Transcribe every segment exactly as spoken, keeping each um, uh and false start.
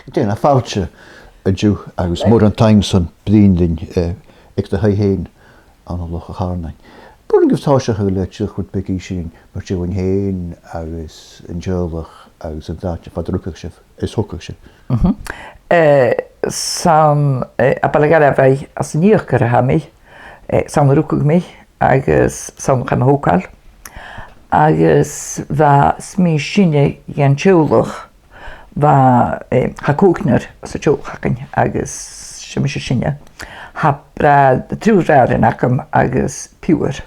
Dè na fàilte an-diugh agus mòran taing son bruidhinn rinn, eh, aig do thaigh fhèin ann an Loch a' Chàrnain. B' urrainn dhuibh tòiseachadh le dìreach rud beag innse dhuinn mu deidhinn fhèin agus an teaghlach agus an t-àite far an do rugadh sibh is thogadh sibh. Mhm. Eh, 's ann, eh, à Baile Gharabhaigh às an Ìochdar a tha mi, eh, 's ann a rugadh mi agus 's ann a chaidh mo thogail. Agus bha, 's mi sinne dhen teaghlach, bha, eh, tha còignear sa teaghlach againn agus 's e mise sinne. Tha bràth-, triùir bhràithrean agam agus piuthar.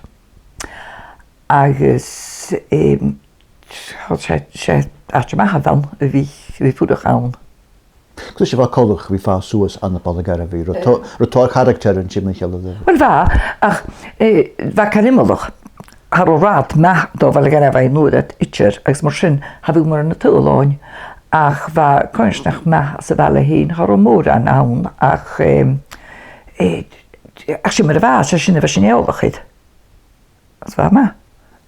Agus, eh, 's e, 's e àite math a bh' ann a bhith, a bhith a' fuireach ann. Cò ris a bha e coltach a bhith a' fàs suas ann am Baile Gharabhaigh? Robh tò-, robh tòrr charactaran timcheall eile? Uill, bha, ach, eh, bha e car iomallach. Cha robh rathad math do Bhaile Gharabhaigh nuair a bha iad idir, agus mar sin, cha bhiodh mòran a' tadhal ann, ach bha coimhearsnachd math sa bhaile fhèin, cha robh mòran ann, ach, eh, eh, ach sin mar a bha, 's e sin a bha sinn eòlach air. Is bha e math.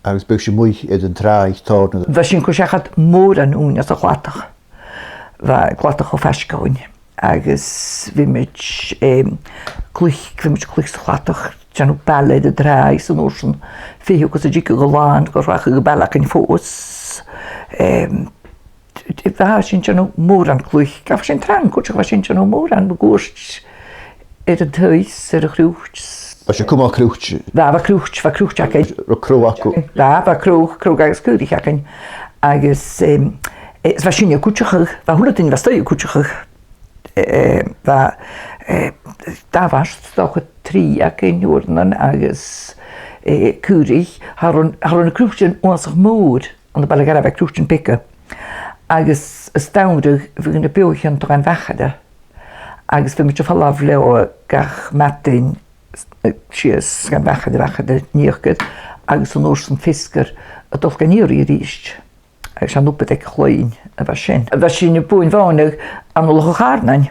Agus bha sibh a-muigh air an tràigh tòrr na... Bha sinn a' cur seachad mòran ùine sa chladach. Bha an cladach cho faisg oirnn. Agus bhiomaid, em, a' cluich, bhiomaid a' cluich sa chladach, dèanamh baile air an tràigh 's an uair sin feitheamh gus an tigeadh an làn, gus rachadh am baile againn fodha. Em, Bha sinn a' dèanamh mòran cluich. Bha sinn trang cuideachd, bha sinn a' dèanamh mòran mun cuairt air an taigh 's air a' chroit. Bha sibh a' cumail croit? Bha, bha croit, bha croit againn. Robh crodh agaibh? Bha, bha crodh, crodh agus caoraich againn. Agus, em, eh, 's bha sinne a' cuideachadh, bha a h-uile duine, bha a-staigh a' cuideachadh. Eh, bha, eh, dà mhàthair, 's dòcha trì againn uaireannan agus, eh, caoraich. Cha robh, cha robh na croitean uabhasach mòr ann am Baile Gharabhaigh, croitean beaga. Agus as t-samhradh bhiodh na beathaichean a' dol dhan mhachaire. Agus bhiomaid a' falbh leotha gach madainn, eh, sìos dhan mhachaire, mhachaire an Ìochdair, agus an uair sin feasgar a' dol dhan iarraidh a-rithist. Agus 's e an obair aig a' chloinn a bha sin. Bha sinn a' buain mhònadh ann an Loch a' Chàrnain.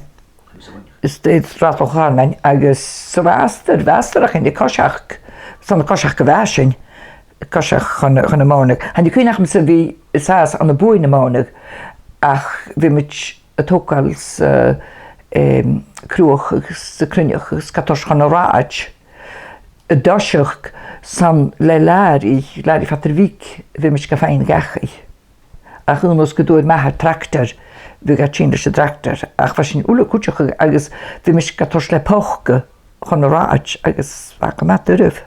Is dè, Rathad Loch a' Chàrnain, agus 's e, bha astar, bha astar againn air coiseachd, 's ann air coiseachd a bha sinn, coiseachd chun, chun na mònadh. Chan eil cuimhne agamsa a bhith an sàs ann am buain na mònadh, ach bhiomaid a' togail 's a', em, cruthachadh agus a' cruinneachadh agus ga toirt chun an rathaid. An toiseach 's ann le làraidh, làraidh Pheadair Bhig, bhiomaid ga faighinn dhachaigh. Ach aon uair 's gun d' fhuair m' athair tractar, bhiodh e a' tighinn leis an tractar. Ach bha sinn uile a' cuideachadh agus bhiomaid ga toirt le poca chun an rathaid agus bha e gu math doirbh.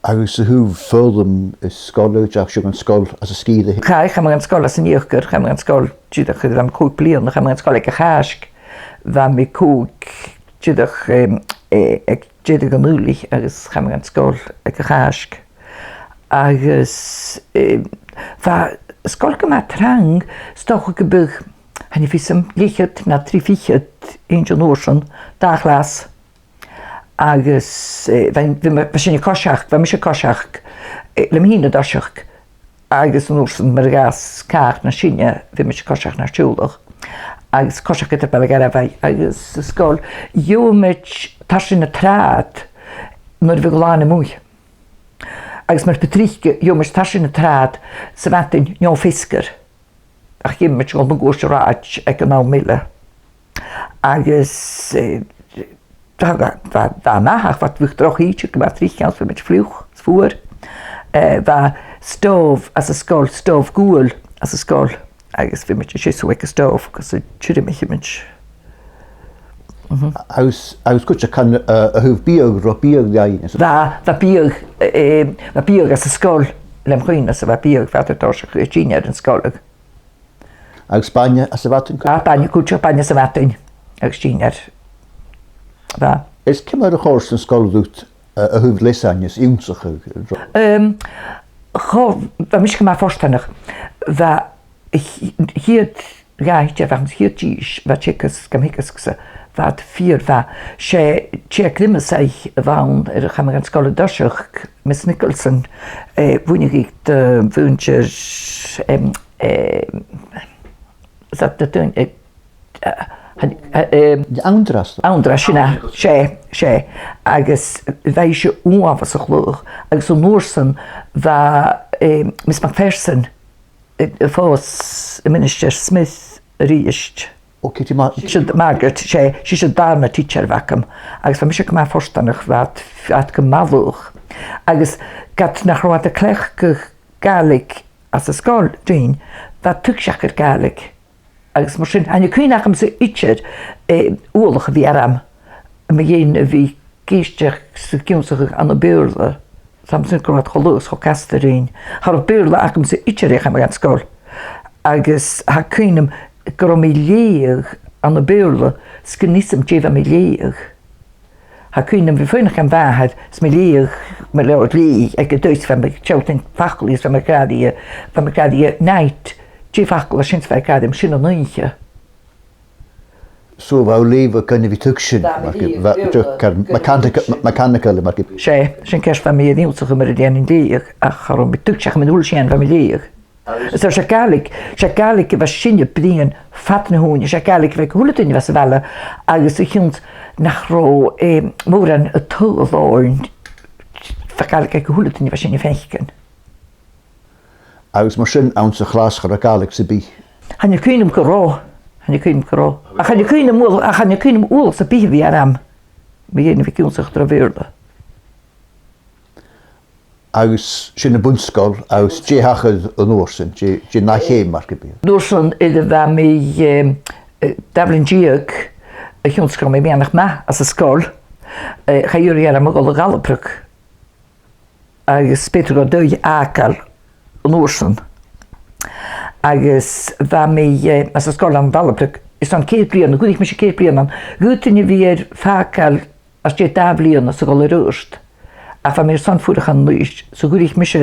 Agus a thaobh foghlam is sgoile, an deach sibh dhan sgoil anns an sgìre? Chaidh, chaidh mi dhan sgoil anns an Ìochdar, chaidh mi dhan sgoil dìreach nuair a bha mi còig bliadhna, chaidh mi dhan sgoil aig a' Chàisg. Bha mi còig, dìreach, em, eh, aig deireadh an Fhaoillich agus chaidh mi dhan sgoil aig a' Chàisg. Agus, eh, bha an sgoil gu math trang, 's dòcha gum biodh, chan eil fhios agam, leth-cheud no trì fichead inntinn an uair sin, dà chlas. Agus, eh, bha, bha, bha sinn a' coiseachd, bha mise a' coiseachd, eh, le mi fhìn an toiseach. Agus an uair sin mar a dh'fhàs càch na sinne, bhiomaid a' coiseachd nar teaghlach. Agus coiseachd eadar Baile Gharabhaigh agus an sgoil. Gheibheamaid tarsainn na tràghad nuair a bhiodh an làn a-muigh. Agus mar bu trice, gheibheamaid tarsainn na tràghad sa mhadainn no feasgar. Ach dh'fheumamaid a dhol mun cuairt an rathaid aig an àm eile. Agus, eh, bha, bha, bha, bha e math, ach bha, bhiodh droch shìde gu math tric ann, 's bhiomaid fliuch, 's fuar. Eh, bha stòbh anns an sgoil, stòbh guail anns an sgoil, agus bhiomaid a' seasamh aig an stòbh gus an tiormaicheamaid. Mhm. Agus, agus cuideachd, eh, a thaobh biadh, robh biadh agaibh? Bha, bha biadh, eh, bha biadh anns an sgoil, lem chuimhne-sa, bha biadh, bha iad a' toiseachadh a' tighinn air an sgoil. Agus bainne anns a' mhadainn? Ah, bainne, cuideachd bainne sa mhadainn. Agus dìnnear. Bha. Is ciamar a chòrd an sgoil riut, eh, a thaobh leasain is ionnsachadh? Ehm, cho-, bha mise gu math fortanach. Bha a' ch-, chiad dhà thidsear a bh' ann, a' chiad dithis, bha teagasg, gam theagasg-sa, bha iad fìor mhath. 'S e Dia Ghriomasaigh a bh' ann, air a chaidh mi dhan sgoil an toiseach, Miss Nicholson, eh, bhuineadh i do mhuinntir, em, eh, 's e do dhuine, eh, eh, eh, em, Anndra. Anndra, sin e, 's e, 's e. Agus bha ise uabhasach laghach, agus an uair sin bha, eh, Miss Macpherson, eh, a' fàs am Ministear Smith a-rithist. Ò, Kitty Ma-, 'S e Margaret, 's e, 's e, 's e an dàrna tidsear a bh' agam, agus bha mise gu math fortanach, bha iad, bha iad gu math laghach. Agus ged nach robh iad a' cleachdadh Gàidhlig anns an sgoil rinn, bha tuigse aca air Gàidhlig. Agus mar sin, chan eil cuimhne agamsa idir, eh, ualach a bhith orm, mu dheidhinn a bhith ag èisteachd 's ag ionnsachadh ann am Beurla. Tha mi a' smaoineachadh gun robh iad cho laghach 's cho gasta rinn. Cha robh Beurla agamsa idir nuair a chaidh mi dhan sgoil. Agus tha cuimhn' agam gun robh mi a' leughadh ann am Beurla, 's gun fhios agam dè bha mi a' leughadh. Tha cuimhn' agam a bhith a' faighneachd dhan mhàthair, 's mi a' leughadh mo leabhar-lèigh aig an taigh, 's bha mi a' sealltainn faclan, 's bha mi ag ràdh rithe, bha mi ag ràdh rithe, "Night, dè am facal a tha sin?" 's bha i ag ràdh rium, "Sin an oidhche." So bha thu a' leughadh gun a bhith a' tuigsinn, Bha mi a' mar gu-, leughadh bha, Beurla, tuig-, car-, gun a bhith a' mechanical, tuigsinn. Mechanical, mar gu- 'S e, sin ceart, bha mi air ionnsachadh mar a dhèanainn leughadh, ach cha robh mi a' tuigsinn ach mun a h-uile sìon a bha mi a' leughadh. Is e, 's e Gàidhlig, 's e Gàidhlig a bha sinne a' bruidhinn fad na h-ùine, 's e Gàidhlig a bh' aig a h-uile duine a bha sa bhaile, agus a chionn 's nach robh, eh, mòran a' tadhal oirnn, bha Gàidhlig aig a h-uile duine a bha sinne a' faicinn. Agus mar sin, anns a' chlas cha robh Gàidhlig sam bith? Chan eil cuimhn' agam gun robh, chan eil cuimhn' agam gun robh. Ach chan eil cuimhn' agam ual-, ach chan eil cuimhn' agam ualach sam bith a bhith orm, mu dheidhinn a bhith ag ionnsachadh tro Bheurla. Agus sin am bun-sgoil, agus dè thachair an uair sin, dè, dè an ath cheum mar gum biodh? An uair sin, nuair a bha mi, eh, eh, dà bhliadhna deug, a chionn 's gun robh mi meadhanach math anns an sgoil, eh, chaidh iarraidh orm a dhol a dh'Allabrog, agus b' fheudar dhomh an taigh fhàgail an uair sin. Agus bha mi, eh, anns an sgoil ann an Dalabrog, is ann ceithir bliadhna, dh'fhuirich mise ceithir bliadhna ann, dh'fhaodainn a bhith air fàgail às dèidh dà bhliadhna 's a dhol air adhart. Ach bha mi airson fuireach ann an Uibhist, so dh'fhuirich mise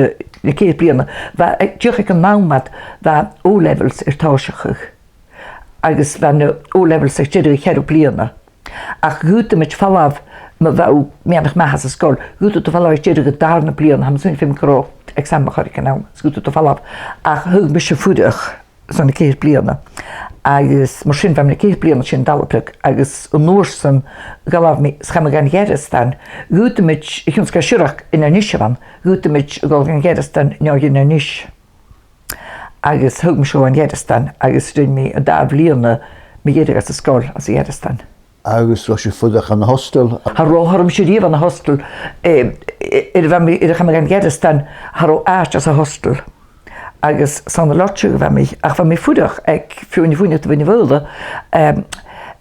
na ceithir bliadhna. Bha, eh, dìreach aig an àm ud, bha O-levels air tòiseachadh. Agus bha na O-levels aig deireadh a' cheathramh bliadhna. Ach dh'fhaodamaid falbh, ma bha thu meadhanach math anns an sgoil, dh'fhaodadh tu falbh aig deireadh an dàrna bliadhna, tha mi a' smaoineachadh gun robh exam mu choinneamh ann, is dh'fhaodadh tu falbh. Ach thagh mise fuireach airson na ceithir bliadhna. Agus mar sin bha mi na ceithir bliadhna sin ann an Dalabrog, agus an uair sin dh'fhalbh mi, 's chaidh mi dhan Ghearasdan. Dh'fhaodamaid, a chionn 's gur e siorrachd Inbhir Nis a bh' ann, dh'fhaodamaid a dhol dhan Ghearasdan no Inbhir Nis. Agus thagh mise Inbhir Nis, agus rinn mi an dà bhliadhna mu dheireadh anns an sgoil anns a' Ghearasdan. Agus robh sibh a' fuireach ann an hostel? Cha robh, cha robh mise riamh ann an hostel. Eh, eh, nuair a bha mi, nuair a chaidh mi dhan Ghearasdan, cha robh àite anns an hostel. Agus 's ann an loidsigeadh a bha mi, ach bha mi a' fuireach aig feadhainn a bhuineadh do Bheinn na Faoghla, ehm,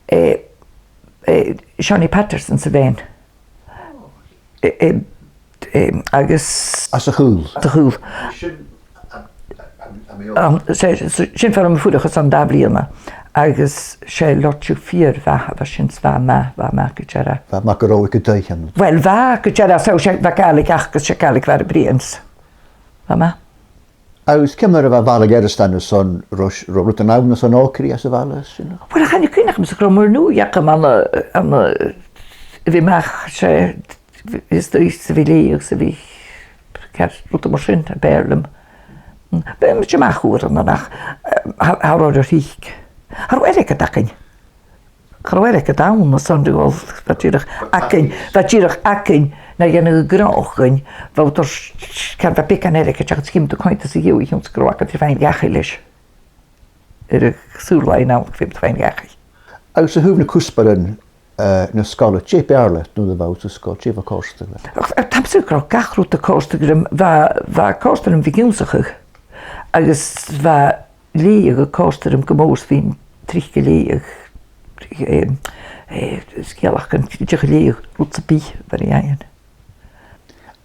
eh, eh, Seonaidh Patterson 's a bhean. Eh, eh, eh, agus Às a' Chaol? Às a' Chaol. Sin, a, a, a, a, An, 's e, 's e, sin far am bu fuireach-sa an dà bhliadhna, agus 's e loidsigeadh fìor mhath a bha sin, 's bha e math, bha e math gu dearbh. Bha e math gun robh e gu dè cheann? Uill, bha gu dearbh, so 's e, bha Gàidhlig aca, 's e Gàidhlig a bh' air a bruidhinn. Bha e math. Agus ciamar a bha baile Ghearasdan airson, robh, robh rudan ann airson òigridh anns a' bhaile sin? Uill, chan eil cuimhne agam 's an robh mòran ùidh agam ann an, ann an, a bhith a-mach, 's e, is dòcha 's a bhith a' leughadh, 's a bhith, ceart, rudan mar sin, a b' fheàrr leam. Mm, bha mise a-mach uaireannan ach, eh, cha, cha robh e ro thric. Cha robh airgead againn. Cha robh airgead ann airson a dhol, bha dìreach againn, bha dìreach againn na dhèanadh a' ghnothach dhuinn, bha thu toirt, ceart, bha beagan airgid agad 's chì thu coimhead às a dhèidh a chionn 's gun robh agad ri faighinn dhachaigh leis. Air an t-saoghal a bh' ann, feumaidh tu faighinn dhachaigh. Agus a thaobh nan cuspairean, eh, na sgoile, dè b' fheàrr leat nuair a bha thu san sgoil, dè bha a' còrdadh leat? Ach, ach tha mi a' smaoineachadh gun robh gach rud a' còrdadh rium, bha, bha e a' còrdadh rium a bhith ag ionnsachadh, agus bha leughadh a' còrdadh rium gu mòr, 's bhithinn tric a' leughadh, eh, eh, sgeulachdan, dìreach a' leughadh rud sam bith, mar a dh'aindeoin.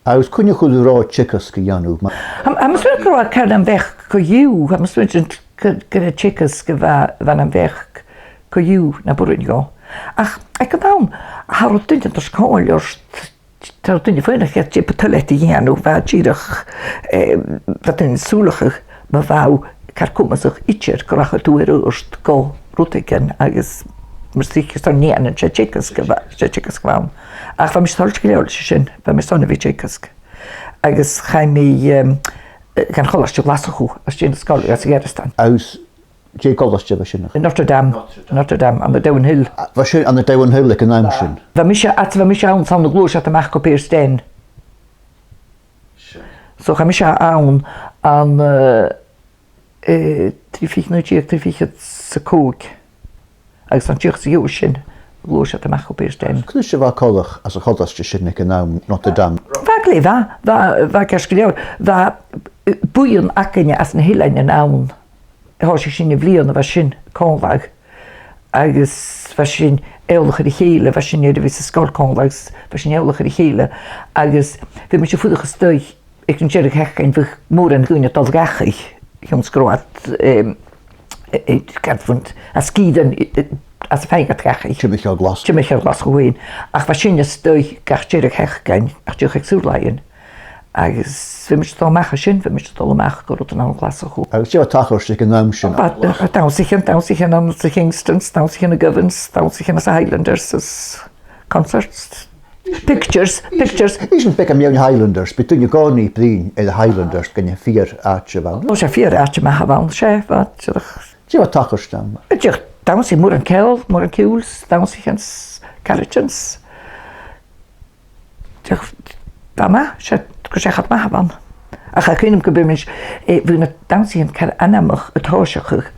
Agus cuin a chuir thu romhad teagasg a dhèanamh? Ma- Am, am, 's ann gun robh e ceàrr nam bheachd co-dhiù, am, 's ann gun, gun robh teagasg a bha, bha nam bheachd co-dhiù na b' urrainn dhomh. Ach, aig an àm, cha robh duine a' toirt còmhla ort, cha robh duine a' faighneachd dè bu toil leat a dhèanamh, bha dìreach, eh, bha daoine a' sùileachadh ma bha thu car comasach idir gun rachadh tu air adhart gu rudeigin agus mar as trice 's ann a nì thu an teagasg a bha, 's e teagasg a bh' ann. Ach bha mise toilichte gu leòr leis a sin, bha mi airson a bhith a' teagasg. Agus chaidh mi, em, dhan Cholaiste Ghlaschu às dèidh na sgoile, às a' Ghearasdan. Agus dè an colaiste a bha sin? Notre Dame. Notre Dame. Notre Dame, ann an Dowanhill. A, bha sin ann an Dowanhill aig an àm sin? Bha mise, ach bha mise ann 's ann a ghluais iad a-mach gu Bearsden. Sure. So chaidh mise ann an, eh, eh, trì fichead, naoi deug trì fichead 's a còig. Agus an t-seachdain sin, ghluais iad a-mach gu Bears Den. Cò ris a bha e coltach anns a' cholaiste sin aig an àm, Notre Dame? Bha e glè mhath, bha, bha e ceart gu leòr. Bha, eh, buidheann againne às na h-eileanan ann. Thòisich sinn a' bhliadhna a bha sin còmhla. Agus bha sinn eòlach air a chèile, bha sinn air a bhith san sgoil còmhla, agus bha sinn eòlach air a chèile. Agus bha mise a' fuireach a-staigh aig an deireadh-sheachdain, bhiodh mòran dhaoine a' dol dhachaigh, chionn 's gun robh iad, em, eh, eh, gad bhunt, às gach àite, eh, às a' phàirc dhachaigh. Timcheall Ghlaschu. Timcheall Ghlaschu fhèin. Ach bha sinne a-staigh gach deireadh-sheachdain, ach dìreach aig saor-làithean. Agus bha mise a' dol a-mach à sin, bha mise a' dol a-mach gu rudan ann an Glaschu. Agus dè bha a' tachairt aig an àm sin? Bha, eh, dannsaichean, dannsaichean anns a' Kingstons, dannsaichean a' Govans, dannsaichean anns a' Highlanders, is concerts. Pictures, pictures. Bha sin beag am meadhan Highlanders, bha daoine an-còmhnaidh a' bruidhinn air a' Highlanders, gun a' fìor àite a bh' ann. Ò, 's e fìor àite math a bh' ann, 's e, bha, dìreach. Dè bha a' tachairt ann? Dìreach dannsa, mòran ceòl, mòran ciùil, dannsaichean, caraidean. Dìreach, bha e math, 's e, gu seachad math a bh' ann. Ach tha cuimhn' agam gum b' e mise, eh, bha na dannsaichean car anmoch a' tòiseachadh.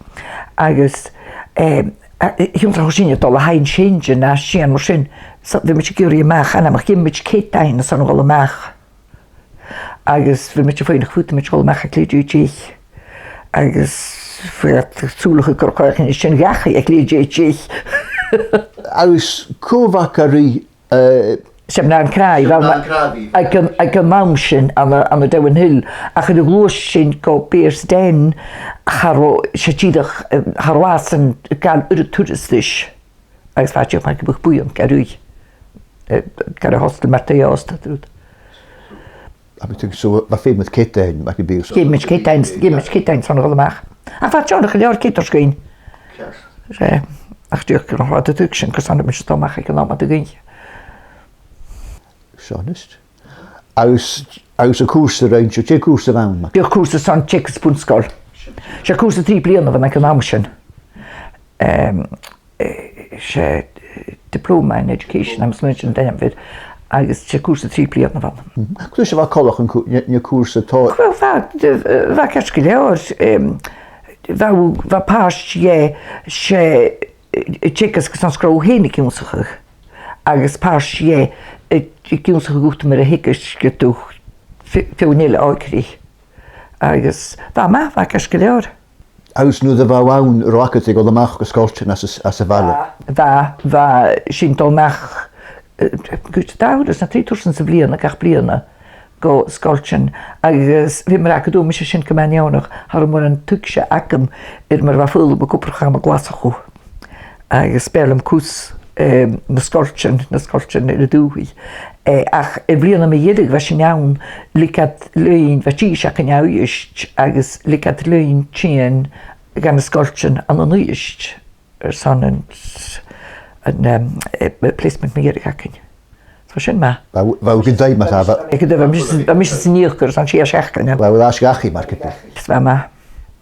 Agus, eh, a, eh, chionn 's gun robh sinne a' dol a sheinn seinneadairean no sìon mar sin, 's bha mise ag iarraidh a-mach anmoch, dh'fheumainn cead fhaighinn airson a dhol a-mach. Agus bha mise a' faighneachd, faodaidh mise a dhol a-mach aig leth-uair an dèidh deich. Agus bha iad a' sùileachadh gun robh cuideigin a' tighinn dhachaigh aig leth-uair an dèidh deich. Agus cò bha a' cur ri, eh, Seòmar nan Cràbhaidh, Seòmar nan Cràbhaidh. Aig an, aig an àm sin ann an, ann an Dowanhill, ach nuair a ghluais sinn gu Bears Den, cha robh, 's e dìreach, eh, cha robh fhios agam gu robh uiread turais ris. Agus bha e dìreach mar gum biodh buidheann ga ruith, eh, gar a' hostel mar taigh-òsta, dùil. Agus so, bha feum air cead fhaighinn, mar gum biodh. Dh'fheumainn cead fhaighinn, dh'fheumainn cead fhaighinn airson a dhol a-mach. Ach bha e deònach gu leòr cead fhaighinn. Ceart. 'S e, ach dìreach gun robh iad a' tuigsinn carson a bha mise a' dol a-mach aig an àm a bha e ag innse. Seo a-nis. Agus, agus an cùrsa a rinn sibh, dè an cùrsa a bh' ann, Mac? Bha cùrsa son teagasg bun-sgoile. 'S e cùrsa trì bliadhna a bh' ann aig an àm sin. Em, eh, 's e, eh, Diploma in Education, tha mi a' smaoineachadh, an t-ainm a bh' air, agus 's e cùrsa trì bliadhna a bh' ann. Mhm. Cò ris a bha e coltach an cù-, na, na cùrsa tòrr? Uill, bha, eh, bha e ceart gu leòr, em, bha, bha pàirt dheth, 's e, eh, teagasg airson 's gun robh thu fhèin ag ionnsachadh. Agus pàirt dheth, eh, ag ionnsachadh dhut mar a theagaisgeadh tu fi-, feadhainn eile òigridh. Agus bha e math, bha e ceart gu leòr. Agus nuair a bha thu ann, an robh agad ri dhol a-mach gu sgoiltean anns, anns a' bhaile? Bha, bha, bha sinn a' dol a-mach, eh, gu dà thuras no trì tursan sa bhliadhna, gach bliadhna, gu sgoiltean. Agus bha mi ag ràdh gun tug mise sin gu math neònach, cha robh mòran tuigse agam air mar a bha foghlam ag obrachadh ann an Glaschu. Agus b' fheàrr leam cus, eh, na sgoiltean, na sgoiltean air an dùthaich. Eh, ach a' bhliadhna mu dheireadh a bha sinn ann, leig iad leinn, bha dithis againn à Uibhist, agus leig iad leinn tighinn dha na sgoiltean ann an Uibhist airson an, an, em, eh, placement mu dheireadh againn. So sin math. Bha, bha gu dearbh math, bha. Gu dearbh, bha mise, bha mise san Ìochdar airson sia seachdainean. Bha, bha, às dèidh mar gum biodh. Bha math.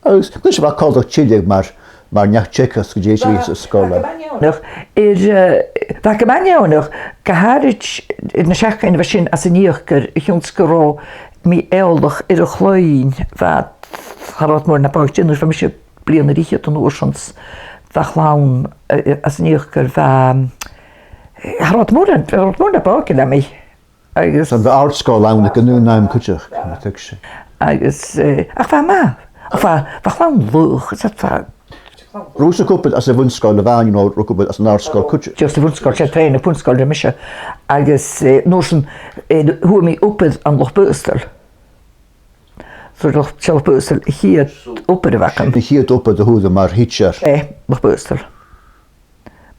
Agus, cò ris a bha e coltach tilleadh mar, mar neach-teagaisg gu dè tha sibh san sgoil? Bha e gu math neònach. Air, eh, bha e gu math neònach, gu h-àraid na seachdainean a bha sin anns an Ìochdar, a chionn 's gun robh mi eòlach air a' chloinn, bha, cha robh iad mòr na b' òige, nuair a bha mise bliadhna air fhichead an uair sin, bha a' chlann, eh, eh, anns an Ìochdar, bha, eh, cha robh iad mòr, cha robh iad mòr na b' òige na mi. Agus... Bha àrd-sgoil ann aig an aon àm cuideachd, tha mi a' tuigsinn. Agus, eh, ach bha e math. Ach bha, bha a' chlann laghach, is bha... An robh thusa ag obair anns a' bhun-sgoil a-mhàin, no an robh thu ag obair anns an àrd-sgoil cuideachd? Just a' bhun-sgoil, 's e trèanadh bun-sgoile a bha mise. Agus, eh, an uair sin, eh, fhuair mi obair ann an Loch Baghasdail. So, Loch, 's e Loch Baghasdail a' chiad obair a bh' agam. A' chiad obair a fhuair thu mar thidsear? Eh, Loch Baghasdail.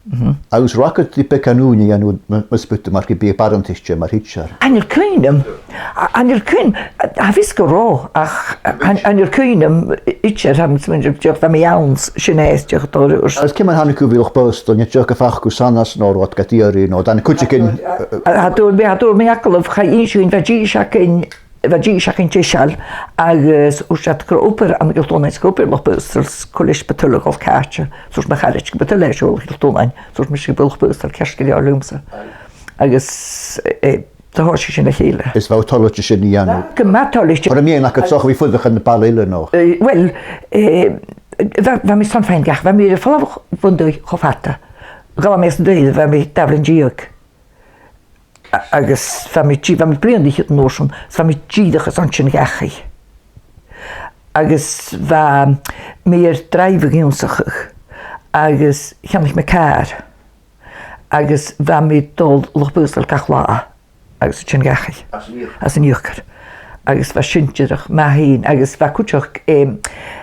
Mhm. Agus an robh agad ri beagan ùine a dhèanamh, mus, mus biodh tu mar gum biodh barantaichte mar thidsear? Chan eil cuimhn' agam. A, chan eil cuimhn', a, tha fhios gun robh, ach, a, chan, chan eil cuimhn' agam idir, tha mi a' smaoineachadh, dìreach, bha mi ann, sin e, dìreach, dòigh. Agus ciamar a thàinig thu gu Loch Baghasdail, an e dìreach gu faclan san àite, no an robh iad gad iarraidh, no an do dh'fhan cuideigin, a, a, tha dùil, tha dùil mi agam, cha inns sinn, bha dithis againn, bha dithis againn deiseil, agus thuirt iad gun robh obair ann an Cill Dòmhnain, 's gun robh obair Loch Baghasdail, 's cò leis bu toil a dhol càite. Thuirt mo charaid gum bu toil leatha a dhol a Chill Dòmhnain, thuirt mise gum bu toil Loch Baghasdail ceart gu leòr leamsa. Agus, eh, do thòisich sinn le chèile. Is bha thu toilichte sin a dhèanamh? Gu math toilichte. An robh miann agad 's dòcha a bhith a' fuireach ann am baile eile, no? Eh, uill, eh, Bha, bha mi son faighinn dhachaigh, bha mi air falbh bhon taigh cho fada. Dh'fhalbh mi às an taigh, bha mi dà bhliadhna deug. A-, agus bha mi dì-, bha mi bliadhna fichead an uair sin, 's bha mi dìreach airson tighinn dhachaigh. Agus bha mi air dràibheadh ionnsachadh, agus cheannaich mi càr, agus bha mi a' dol a Loch Baghasdail gach latha, agus a' tighinn dhachaigh. Às an Ìochdar. Às an Ìochdar. Agus bha sin dìreach math fhèin, agus bha cuideachd, em,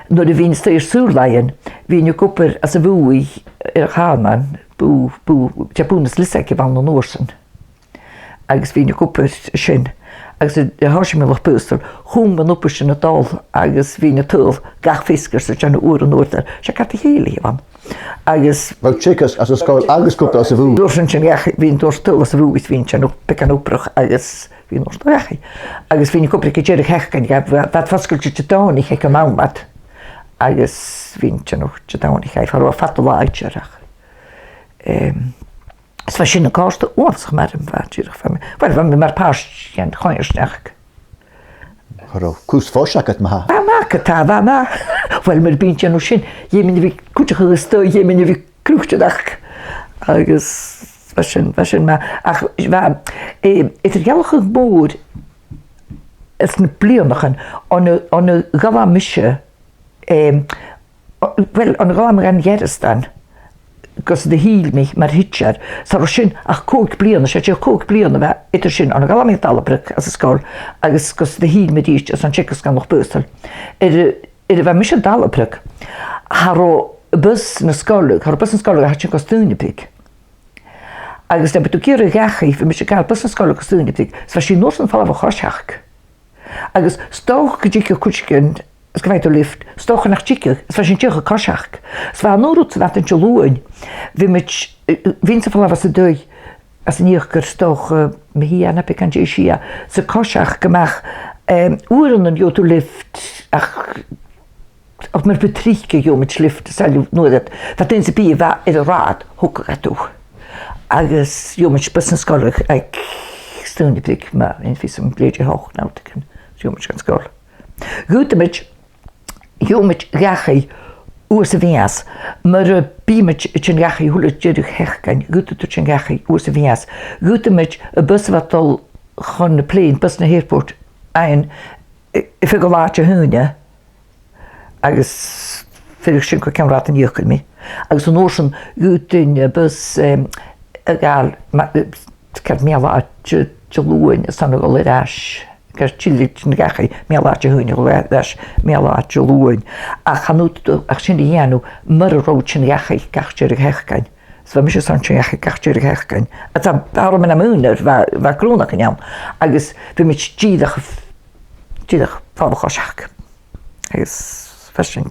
nuair a bhithinn a-staigh air saor-làithean, bhithinn ag obair anns a' bhùth air a' Chàrnan, bùth, bùth, dè, bùth nas liosta aig a' bhonn an uair sin. Agus bhithinn ag obair sin. Agus a, a thòisich mi an Loch Baghasdail, chùm mi an obair sin a' dol, agus bhithinn a' tadhal gach feasgar 's a' dèanamh uair an uaireadair. 'S e càirdean a chèile a bh' ann. Agus bha teagasg anns an sgoil agus cupa anns a' bhùth. An uair sin, sin, ach bhithinn a' dol a-staigh anns a' bhùth, bhithinn a' dèanamh beagan obrach agus bhithinn a' dol dhachaigh. Agus bhinn ag obair aig an deireadh-sheachdain, bha, bha, bha iad fosgailte Didòmhnaich aig an àm ud. Agus bhinn a' dèanamh Didòmhnaich, aidh, far an robh fada làidir ach. Em, is bha sin a' còrdadh uabhasach math rium, bha, dìreach, bha mi, uill, bha mi mar phàirt dhen choimhearsnachd. Cha robh cus fois agad, ma-thà. Bha, ma-thà, bha, ma-thà. Uill, mura bithinn a' dèanamh sin, dh'fheumainn a bhith cuideachadh a-staigh, dh'fheumainn a bhith croitearachd. Agus bha sin, bha sin math. Ach bha, eh, eadar-dhealachadh mòr anns na bliadhnaichean, on a, on a dh'fhalbh mise, em, o-, uill, on a dh'fhalbh mi dhan Ghearasdan, gus an do thill mi mar thidsear, 's cha robh sin ach còig bliadhna, 's e dìreach còig bliadhna a bha eadar sin, on a dh'fhalbh mi à Dalabrog às an sgoil, agus gus an do thill mi a-rithist airson teagasg ann an Loch Baghasdail. Air, air a bha mise an Dalabrog, cha robh bus na sgoile, cha robh bus na sgoile a' tighinn gu Staoinebrig. Agus nam biodh tu ag iarraidh dhachaigh, bha mise a' gabhail bus na sgoile gu Staoinebrig, 's bha sin an uair sin a' falbh a choiseachd. Agus 's dòcha gun tigeadh cuideigin, is gum faigheadh tu lift, 's dòcha nach tigeadh, is bha sinn dìreach a' coiseachd. Is bha an aon rud sa mhadainn Diluain, bhiomaid, eh, eh, bhithinn-sa a' falbh às an taigh, às an Ìochdar, 's dòcha, eh, mu dheich no beagan an dèidh sia, 's a' coiseachd a-mach, em, uaireannan gheibheadh tu lift, ach, ach mura biodh tric a gheibheamaid lift, 's e lift nuair a, bha daoine sam bith a bha air an rathad, thogadh iad thu. Agus gheibheamaid bus na sgoile aig Staoinebrig, ma, an fios agam, leth-uair deug no rudeigin, gheibheamaid dhan sgoil. Dh'fhaodamaid, dh'fhaodamaid dhachaigh uair sa mhìos, mura biodh mi a' tighinn dhachaigh a h-uile deireadh-sheachdain, dh'fhaodadh tu tighinn dhachaigh uair sa mhìos. Dh'fhaodamaid am bus a bha a' dol chun na plèan, bus na h-airport, fhaighinn, eh, eh, feadh an latha Dihaoine, agus bheireadh sin gu ceann rathaid an Ìochdair mi. Agus an uair sin, dh'fhaodadh an bus, em, a ghabhail, ma-, eh, ceart, meadhan-latha Di-, Diluain, airson a dhol air ais. Gur tilleadh tighinn dhachaigh meadhan-latha Dihaoine, a dhol air ais meadhan-latha Diluain. Ach chan fhaodadh tu ach sin a dhèanamh mura robh thu a' tighinn dhachaigh gach deireadh-sheachdain. So bha mise airson tighinn dhachaigh gach deireadh-sheachdain. Agus tha, tha orm nam aonar, bha, bha grunnachain ann. Agus bhiomaid dìreach, dìreach a' falbh a choiseachd. Agus bha sin,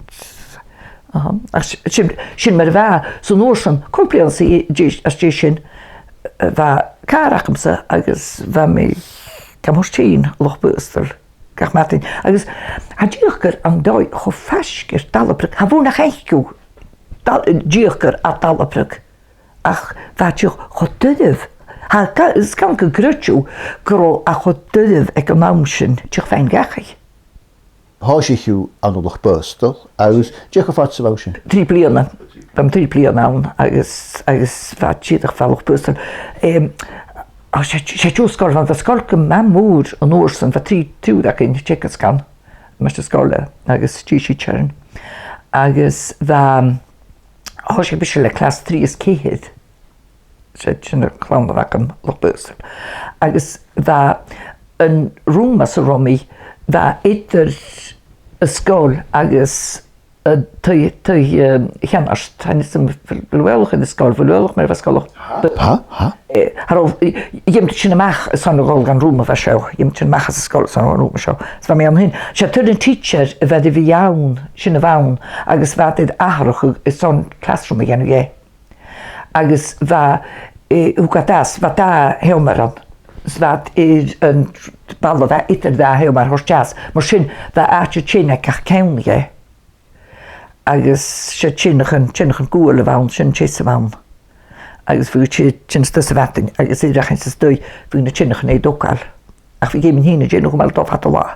aha. Ach s-, sin, sin mar a bha, 's an uair sin, còig bliadhna às dèidh, às dèidh sin, eh, bha càr agamsa agus bha mi gam thoirt fhèin a Loch Baghasdail gach madainn. Agus tha an t-Ìochdar an dòigh cho faisg air Dalabrog, cha mhòr nach fhaic thu Dal-, an t-Ìochdar à Dalabrog, ach bha e dìreach cho doirbh. Tha, ga-, is gann gun creideadh tu gun robh e cho doirbh aig an àm sin dìreach faighinn dhachaigh. Thòisich thu ann an Loch Baghasdail, agus dè cho fad 's a bha thu sin? Trì bliadhna. Bha mi trì bliadhna ann, agus, agus bha e dìreach, bha Loch Baghasdail. Em, o, 's e, 's e deagh sgoil a bh' ann, bha an sgoil gu math mòr an uair sin, bha trì, triùir againn a' teagasg ann, maighstir-sgoile agus trì tidsearan. Agus bha, thòisich mise le clas trì is ceithir. 'S e, sin an clann a bh' agam, Loch Baghasdail. Agus bha an rùm anns an robh mi, bha e eadar an sgoil agus an taigh, taigh, eh, a' cheannard. Chan eil fhios agam a bheil thu eòlach air an sgoil, a bheil thu eòlach mar a bha an sgoil? Tha, tha. Eh, cha robh, eh, dh'fheumadh tu tighinn a-mach airson a dhol dhan rùm a bha seo, dh'fheumadh tu tighinn a-mach às an sgoil airson an rùm seo. So bha mi ann fhìn. 'S e taigh nan tidsear a bha air a bhith ann, sin a bh' ann, agus bha iad air atharrachadh airson classroom a dhèanamh dheth. Agus bha, eh, thug iad às, bha dà sheòmar ann. 'S bha iad air an balla, bha iad air dà sheòmar a thoirt às. Mar sin, bha àite-teine aig gach ceann dheth. Agus 's e teine-, teine-, teine-ghuail a bh' ann, sin an teas a bh' ann. Agus bhiodh tu a' tighinn a-staigh sa mhadainn, agus air a thighinn a-staigh, bhiodh na teineachan air an togail. Ach bhiodh feadhainn fhèin a' dèanamh a' chumail a' dol fad an latha.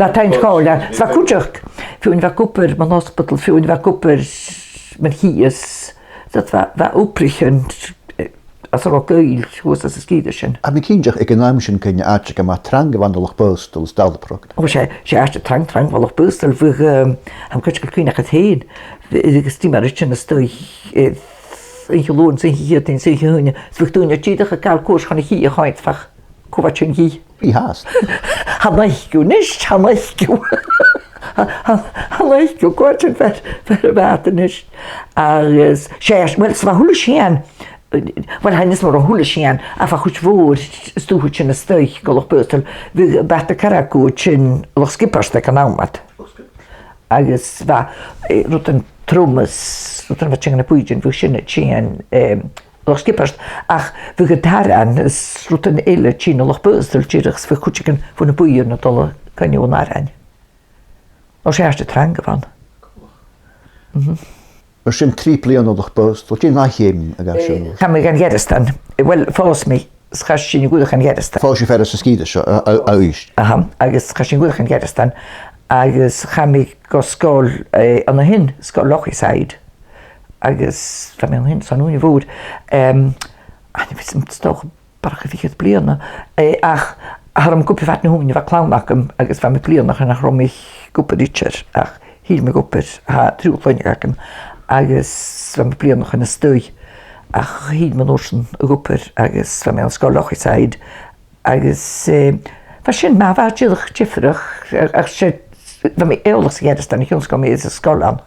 Bha taigh-comhairle, 's bha cuideachd, feadhainn a bha ag obair mun ospadal, feadhainn a bha ag obair mun chidhe, 's bha, bha obraichean, eh, às an robh gaol shuas anns an sgìre sin. Tha mi cinnteach aig an àm sin cuine àite gu math trang a bh' ann an Loch Baghasdail is Dalabrog. Ò, 's e, 's e àite trang, trang a bh' ann an Loch Baghasdail, bhiodh, ehm, tha mi cinnteach gu cinnteach air fhèin, bh-, agus 's e mar a bha sin a-staigh, eh, Oidhche Luain, 's Oidhche Chiadain, 's Oidhche Haoine, 's bhiodh daoine dìreach a' gabhail cuairt chun a' chidhe a' coimhead fach cò bha tighinn dhi. Bha fhathast. Chan fhaic thu a-nis, chan fhaic thu. Chan, chan, chan fhaic thu cò bha tighinn far, far a bha iad a-nis. Agus 's e, uill, 's bha a h-uile sìon, uill, chan eil fhios 'm an robh a h-uile sìon, ach bha a' chuid mhòr, 's dòcha, tighinn a-staigh gu Loch Baghasdail, bhiodh, bha iad a' cur aca tighinn a Loch Sgiobaird aig an àm ud. Agus bha, eh, rudan trom is rudan a bha tighinn à na bùithean, bhiodh sin a' tighinn, eh, Loch Sgiobaird, ach bhiodh an t-aran is rudan eile a' tighinn a Loch Baghasdail dìreach, 's bhiodh cuideigin bho na bùithean a' dol a choinneamh an arain. Ò, 's e àite trang a bh' ann. Mhm. Mar sin trì bliadhna a' Loch Baghasdail, dè an ath cheum a ghabh sibh? Eh, chaidh mi dhan Ghearasdan. Eh, uill, phòs mi, 's chaidh sinn a dh'fhuireach dhan Ghearasdan. Phòs sibh fear às an sgìre seo, a, a, a-rithist? Aha, agus chaidh sinn a dh'fhuireach dhan Ghearasdan, agus chaidh mi gu sgoil, eh, an-sin, Sgoil Lochyside, agus bha mi an-sin son ùine mhòr. Em, chan eil fhios 'm, 's dòcha barrachd air fichead bliadhna, eh, ach cha robh mi ag obair fad na h-ùine, bha clann agam, agus bha mi bliadhnaichean nach robh mi ag obair idir, ach thill mi gu obair, tha triùir chloinne agam, agus bha mi bliadhnaichean a-staigh, ach thill mi an uair sin gu obair, agus bha mi an Sgoil Lochyside, agus, eh, bha sin math, bha e dìreach diofraichte, ach, ach 's e, bha mi eòlach sa Ghearasdan, a chionn 's gun robh mi sa sgoil ann,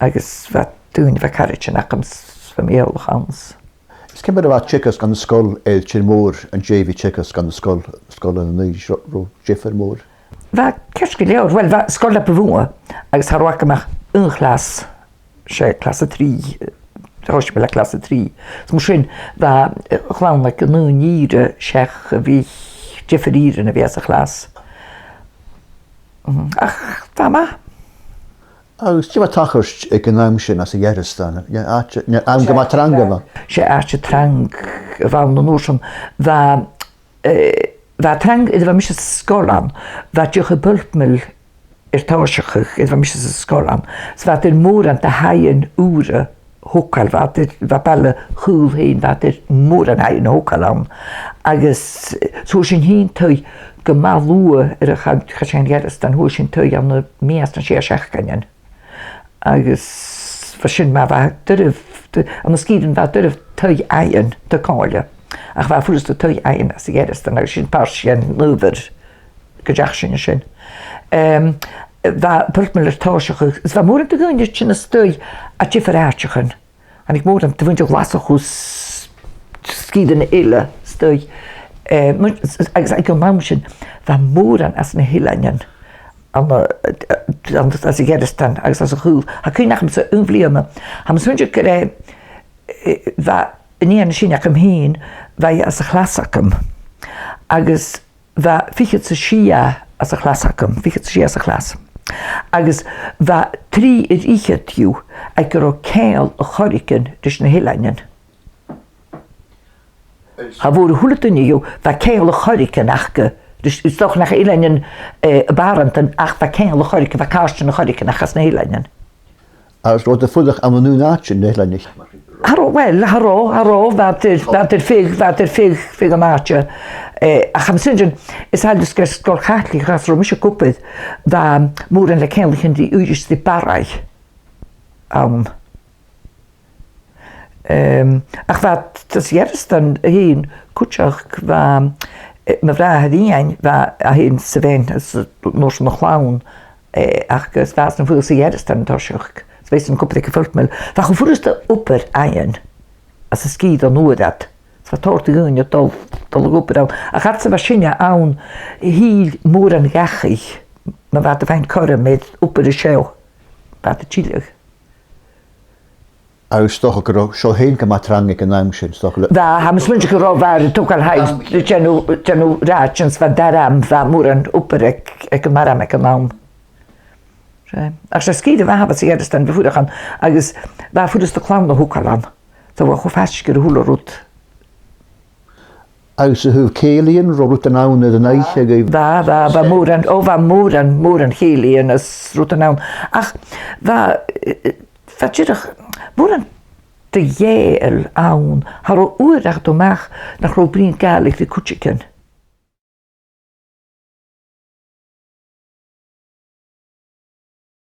agus bha daoine, bha caraidean agam, 's bha mi eòlach ann. Is ciamar a bha teagasg ann an sgoil air tìr-mòr an dèidh a bhith teagasg ann an sgoil, sgoil ann an Uibhist, ro-, robh diofar mòr? Bha ceart gu leòr, uill, bha sgoil na bu mhotha, agus cha robh agam ach aon chlas, 's e clas a trì, eh, thòisich mi le clas a trì. Is mar sin, bha, eh, clann aig an aon ìre seach a bhith diofar ìrean a bhith sa chlas. Mhm. Ach, bha e math. Agus dè bha a' tachairt aig an àm sin anns a' Ghearasdan? An e àite, an e àm gu math trang a bh' ann? 'S e àite trang a bh' ann an uair sin. Bha, eh, bha e trang nuair a bha mise san sgoil ann. Bha dìreach am pulp mill air tòiseachadh nuair a bha mise san sgoil ann. 'S bha iad air mòran de thaighean ùra a thogail, bha iad air, bha baile a' Chaoil fhèin, bha iad air mòran thaighean a thogail ann. Agus, eh, 's fhuair sinn fhìn taigh gu math luath nuair a chaidh, chaidh sinn dhan Ghearasdan, fhuair sinn taigh ann am measg nan sia seachdainean. Agus bha sin math, bha e doirbh, d-, anns na sgìrean bha e doirbh taigh fhaighinn do chomhairle. Ach bha e furasta taigh fhaighinn anns a' Ghearasdan, agus sin pàirt dhen adhbhar gun deach sinn an sin. Em, bha pulp mill air tòiseachadh, is bha mòran de dhaoine a' tighinn a-staigh à diofar àiteachan. Thàinig mòran de mhuinntir Ghlaschu is, is sgìrean eile a-staigh. Eh, mu-, agus aig an àm sin, bha mòran às na h-eileanan ann, eh, ann, anns a' Ghearasdan agus anns a' Chaol. Tha cuimhne agamsa aon bhliadhna, tha mi a' smaoineachadh gur e, eh, bha an nighean sin agam fhìn, bha i às a' chlas agam. Agus bha fichead 's a sia às a' chlas agam, fichead 's a sia às a' chlas. Agus bha trì air fhichead dhiubh aig an robh ceangal air choreigin ris na h-eileanan. Cha mhòr a h-uile duine dhiubh, bha ceangal air choreigin aca, ris, is dòcha nach e eileanan, eh, a b' àraidh, ach bha ceangal air choreigin, bha càirdean air choreigin aca às na h-eileanan. Agus robh iad a' fuireach ann an aon àite, na h-eileanaich? Cha robh, uill, cha robh, cha robh, bha iad air, bha iad air feadh, bha iad air feadh, feadh an àite. Eh, ach tha mi a' smaoineachadh, is toil leam gur e sgoil Chaitligeach às an robh mise ag obair, bha mòran le ceangal a thighinn ri Uibhist 's ri Barraigh ann. Em, ach bha, às Gearasdan fhèin cuideachd, bha, eh, mo bhràthair Iain, bha e fhèin sa bhean, às, an uair sin a' chlann, eh, ach gus bha e a' fuireach sa Ghearasdan an toiseach, 's bha esan ag obair aig a' phoill mil. Bha e cho furasta obair fhaighinn às an sgìre an uair ud. 'S bha tòrr dhaoine a' dol, dol a dh'obair ann. Ach fhad 's a bha sinne ann, thill mòran dhachaigh, ma bha iad a' faighinn cothrom air obair an seo, bha iad a' tilleadh. Agus 's dòcha gun robh seo fhèin gu math trang aig an àm sin, 's dòcha le... Bha, tha mi a' smaoineachadh gun robh, bha iad a' togail thaigh, dèanamh, dèanamh rathaidean, 's bha an t-arm, bha mòran obair aig, aig an arm aig an àm. Seadh. Ach 's e sgìre mhath a bha sa Ghearasdan, bha e furasta ann, agus bha e furasta clann a thogail ann. So bha e cho faisg air a h-uile rud. Agus a thaobh cèilidhean, robh rudan ann air an oidhche? Bha, bha, bha mòran, o, bha mòran, mòran chèilidhean is rudan ann. Ach bha, eh, eh, bha dìreach mòran de Ghàidheil ann, cha robh uair a dh'fhàg tu a-mach nach robh thu a' bruidhinn Gàidhlig ri cuideigin.